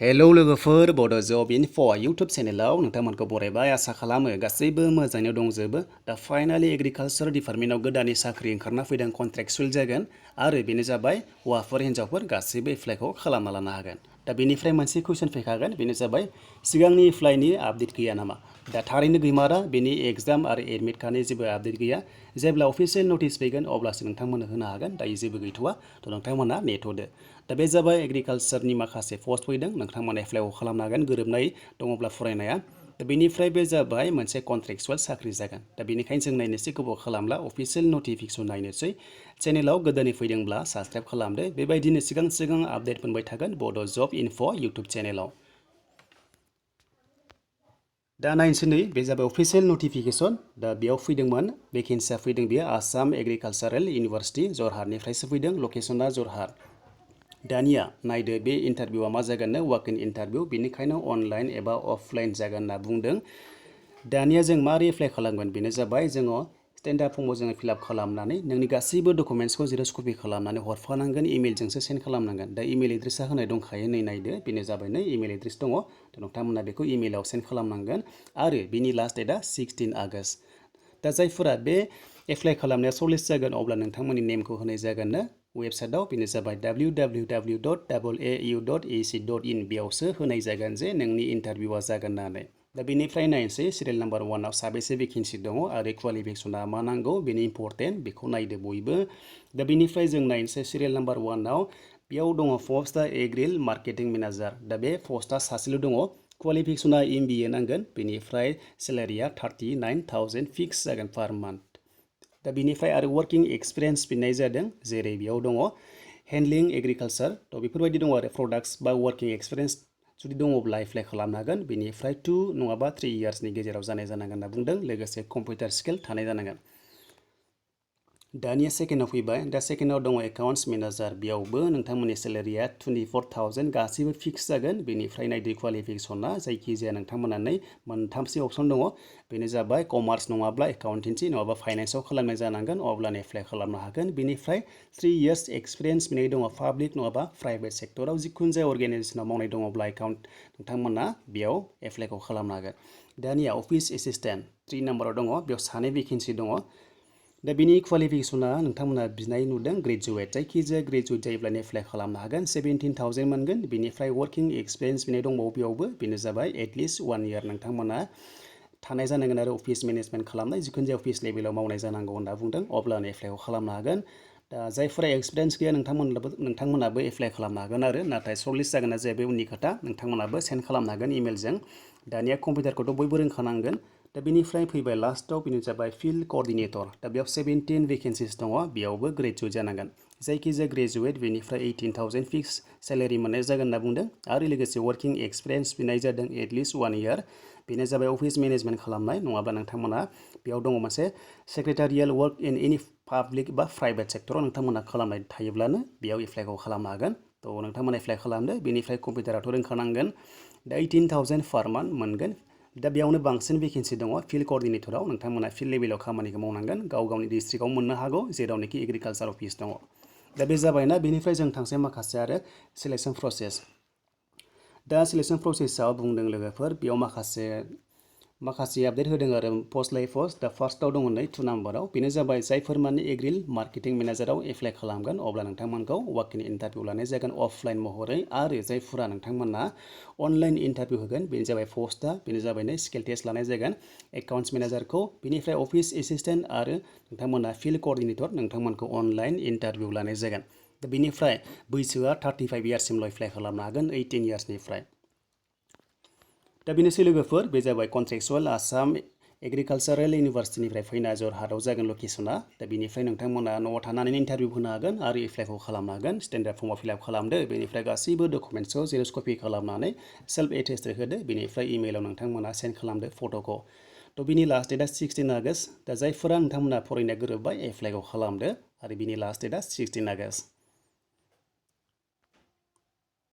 hello लोगोफोर बड' जब enough' YouTube चेनेलाव नोंथांमोनखौ बरायबाय आसा खालामो गासैबो मोजाङैनो दंजोबो दा फाइनालि एग्रिकालचार डिपार्टमेन्टआव गोदानै साख्रि ओंखारना फैदों कन्ट्रेक्चुअल जागोन आरो बेनो जाबाय हौवाफोर हिन्जावफोर गासैबो एप्लाइखौ खालामना लानो हागोन दा बेनिफ्राय मोनसे कुइसन फैखागोन बेनो जाबाय सिगांनि एप्लाइनि आपडेट गैया नामा दा थारैनो गैमारा बेनि एग्जाम आरो एडमिट कार्डनि जेबो आपडेट गैया जेब्ला अफिसियेल नटिस फैगोन अब्लासो नोंथांमोननो होनो हागोन दायो जेबो गैथ'वा थ' नोंथांमोना नेथ'दो दा बे जाबाय एग्रिकालचारनि माखासे पस्ट फैदों नोंथांमोना एप्लाइखौ खालामनो हागोन गोरोबनाय दङब्ला फरायनाया दा बेनिफ्राय बे जाबाय मोनसे कन्ट्रेक्चुअल साख्रि जागोन दा बेनिखायनो जों नायनोसै गोबाव खालामला अफिसियेल नटिफिकेसन नायनोसै चेनेलाव गोदानै फैदोंब्ला साबसक्राइब खालामदो बेबायदिनो सिगां आपडेट मोनबाय थागोन बड' जब इनफ' इउटुब चेनेलाव दा नायनोसै नै बे जाबाय अफिसियेल नटिफिकेसन दा बेयाव फैदोंमोन भेकेन्सिया फैदों बेयो आसाम एग्रिकालचारेल इउनिभारसिटि जरहाटनिफ्रायसो फैदों लकेसना जरहाट दानिया नायदो बे इन्टारभिउआ मा जागोननो वाक इन इन्टारभिउ बेनिखायनो अनलाइन एबा अफलाइन जागोन होनना बुंदों दानिया जों मारै एप्लाइ खालामगोन बेनो जाबाय जोङो स्टेन्डार्ड फर्मआव जोङो फिलआप खालामनानै नोंनि गासैबो डकुमेन्ट्सखौ जेरक्स कपि खालामनानै हरफानांगोन इमेलजोंसो सेन्ड खालामनांगोन दा इमेल एड्रेसा होनाय दंखायो नै नायदो बेनो जाबाय नै इमेल एड्रेस दङ दा नोंथांमोना बेखौ इमेलाव सेन्ड खालामनांगोन आरो बिनि लास्ट डेटआ 16 आगस्ट दा जायफोरा बे एप्लाइ खालामनाया सर्टलिस्ट जागोन अब्ला नोंथांमोननि नेमखौ होनाय जागोननो वेबसाइटआव बेनो जाबाय www.aau.ac.in बेयावसो होनाय जागोन जे नोंनि इन्टारभिउआ जागोन होननानै दा बेनिफ्राय नायनोसै सिरियेल नाम्बार 1 आव साबेसे भेकेन्सि दङ आरो क्वालिफिकेसना मा नांगौ बेनि इम्परटेन्ट बेखौ नायदो बयबो दा बेनिफ्राय जों नायनोसै सिरियेल नाम्बार 1 आव बेयाव दङ पस्टआ एग्रिल मार्केटिं मेनेजार दा बे पस्टआ सासेल' दङ क्वालिफिकेसना MBA नांगोन बेनिफ्राय सेलारिया 39,000 फिक्स जागोन पार मान्थ दा बेनिफ्राय आरो वर्किं एक्सपिरियेन्स बिनाय जादों जेरै बेयाव दङ हेन्डलिं एग्रिकालचार थ' बेफोरबायदि दङ आरो प्रडाक्ट्स बा वर्किं एक्सपिरियेन्स जुदि दङब्ला एप्लाइ खालामनो हागोन बेनिफ्राय 2 नङाबा 3 इयार्सनि गेजेराव जानाय जानांगोन होनना बुंदों लोगोसे कम्पिउटार स्किल थानाय जानांगोन दानिया सेकेन्डआव फैबाय दा सेकेन्डआव दङ एकाउन्ट्स मेनेजार बेयावबो नोंथांमोननि सेलारिया 24,000 गासैबो फिक्स जागोन बेनिफ्राय नायदो क्वालिफिकेसना जायखिजाया नोंथांमोनहा मोनथामसो अपसन दङ बेनो जाबाय कमार्स नङाब्ला एकाउन्टेन्सि नङाबा फाइनान्सआव खालामनाय जानांगोन अब्लानो एप्लाइ खालामनो हागोन बेनिफ्राय 3 इयार्स एक्सपिरियेन्स बिनाय दङ पाब्लिक नङाबा प्राइभेट सेक्टराव जिखुनु जाया अर्गेनाइजेसनाव मावनाय दङब्ला एकाउन्ट नोंथांमोना बेयाव एप्लाइखौ खालामनो हागोन दानिया अफिस एसिस्टेन्ट 3 नाम्बाराव दङ बेयाव सानै भेकेन्सि दङ दा बिनि क्वालिफिकेसना नोंथांमोना बिनाय नुदों ग्रेजुवेट जायखिजाया ग्रेजुवेट जायोब्लानो एप्लाइ खालामनो हागोन 17,000 मोनगोन बेनिफ्राय वर्किं एक्सपिरियेन्स बिनाय दंबावो बेयावबो बेनो जाबाय एटलिस्ट 1 इयार नोंथांमोना थानाय जानांगोन आरो अफिस मेनेजमेन्ट खालामनाय जिखुनु जाया अफिस लेभेलाव मावनाय जानांगौ होनना बुंदों अब्लानो एप्लाइखौ खालामनो हागोन दा जायफोरा एक्सपिरियेन्स गैया नोंथांमोनाबो एप्लाइ खालामनो हागोन आरो नाथाय सर्टलिस्ट जागोन ना जाया बे उननि खोथा नोंथांमोनाबो सेन्ड खालामनो हागोन इमेलजों दानिया कम्पिउटारखौथ' बयबो रोंखानांगोन दा बेनिफ्राय फैबाय लास्टआव बेनो जाबाय फिल्ड कअर्डिनेटर दा बेयाव 17 भेकेन्सिस दङ बेयावबो ग्रेजुवेट जानांगोन जायखिजाया ग्रेजुवेट बेनिफ्राय 18,000 फिक्स सेलारि मोननाय जागोन होनना बुंदों आरो लोगोसे वर्किं एक्सपिरियेन्स बिनाय जादों एटलिस्ट 1 इयार बेनो जाबाय अफिस मेनेजमेन्ट खालामनाय नङाब्ला नोंथांमोना बेयाव दङ मोनसे सेक्रेटारियेल वर्क इन एनि पाब्लिक बा प्राइभेट सेक्टराव नोंथांमोना खालामनाय थायोब्लानो बेयाव एप्लाइखौ खालामनो हागोन थ' नोंथांमोना एप्लाइ खालामदो बेनिफ्राय कम्पिउटाराथ' रोंखानांगोन दा 18,000 पार मान्थ मोनगोन दा बेयावनो बांसिन भेकेन्सि दङ फिल्ड कअर्डिनेटराव नोंथांमोना फिल्ड लेभेलाव खामानिखौ मावनांगोन गावनि डिस्ट्रिक्टआव मोननो हागौ जेरावनोखि एग्रिकालचार अफिस दङ दा बे जाबायना बेनिफ्राय जों थांसै माखासे आरो सिलेक्सन प्रसेस दा सिलेक्सन प्रसेसआव बुंदों लोगोफोर बेयाव माखासे आपडेट होदों आरो पस्ट लाइ पस्ट दा फार्स्टआव दङ नै 2 नाम्बाराव बेनो जाबाय जायफोर माने एग्रिल मार्केटिं मेनेजाराव एप्लाइ खालामगोन अब्ला नोंथांमोनखौ वाक इन इन्टारभिउ लानाय जागोन अफलाइन महरै आरो जायफोरा नोंथांमोना अनलाइन इन्टारभिउ होगोन बेनो जाबाय पस्टआ बेनो जाबाय नै स्किल टेस्ट लानाय जागोन एकाउन्ट्स मेनेजारखौ बेनिफ्राय अफिस एसिस्टेन्ट आरो नोंथांमोना फिल्ड कअर्डिनेटर नोंथांमोनखौ अनलाइन इन्टारभिउ लानाय जागोन दा बेनिफ्राय बैसोआ 35 इयार्ससिमल' एप्लाइ खालामनो हागोन 18 इयार्सनिफ्राय दा बेनोसै लोगोफोर बे जाबाय कन्ट्रेक्चुअल आसाम एग्रिकालचारेल इउनिभारसिटिनिफ्राय फैना जरहाटआव जागोन लकेसना दा बेनिफ्राय नोंथांमोना न'आव थानानै इन्टारभिउ होनो हागोन आरो एप्लाइखौ खालामनो हागोन स्टेन्डार्ड फर्मआव फिलआप खालामदो बेनिफ्राय गासैबो डकुमेन्ट्सखौ जेरक्स कपि खालामनानै सेल्फ एटेस्टेड होदो बेनिफ्राय इमेलाव नोंथांमोना सेन्ड खालामदो फट'खौ थ' बिनि लास्ट डेटआ 16 आगस्ट दा जायफोरा नोंथांमोना फरायनाया गोरोबबाय एप्लाइखौ खालामदो आरो बिनि लास्ट डेटआ 16 आगस्ट